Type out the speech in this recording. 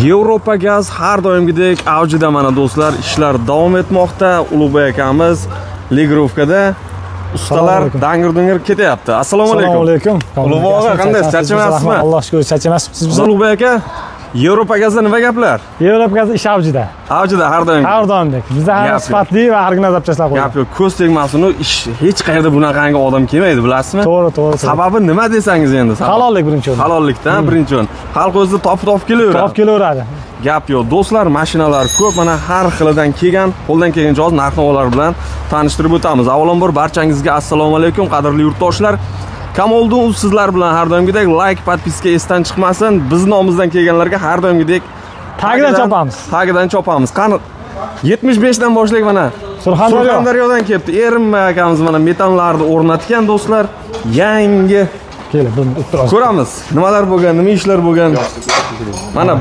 Yevropa gaz har doimgidek avjida. Mana, do'stlar, ishlar davom etmoqda. Ulug'bek akamiz легировка da, ustalar Assalomu alaykum. Dangir dungir ketyapti. Assalomu Assalomu alaykum. alaykum. Ulug'bek og'a, qandaysiz? Charchamayapsizmi? Allohga shukur, charchamayapsiz. Siz bilan Ulug'bek aka, Yevropa gazda nima gaplar? Yevropa gaz ish avjida. Avjida har doim. Har doimdek. Bizda Gap ham yo'q. sifatli va original запчасть lar Gap qo'yiladi. yo'q, ko'z tegmasin, ish hech qayerda bunaqangi odam kelmaydi, bilasizmi? To'g'ri. Sababi nima desangiz endi? Halollik birinchi o'rin. Halollikdan birinchi o'rin. Xalq o'zi topib topib kelaveradi. Topib kelaveradi. Gap yo'q. Do'stlar, mashinalar ko'p, mana har xilidan kelgan, qo'ldan kelgancha hozir narx-navolar bilan tanishtirib o'tamiz. Avvalambor barchangizga assalomu alaykum, qadrli yurtdoshlar. Kamoliddin uz sizlar bilan har doimgidek. Like, подписка esdan chiqmasin. Biz nomimizdan kelganlarga har doimgidek Tagidan chopamiz. Tagidan chopamiz. Qani, 75 dan boshlaylik mana. Surxondaryo. Surxondaryodan kelibdi. Erinmay akamiz mana metanlarni o'rnatgan, do'stlar. Yangi Keling, bir o'tiramiz. ko'ramiz. Nimalar bo'lgan, nima ishlar bo'lgan. Mana.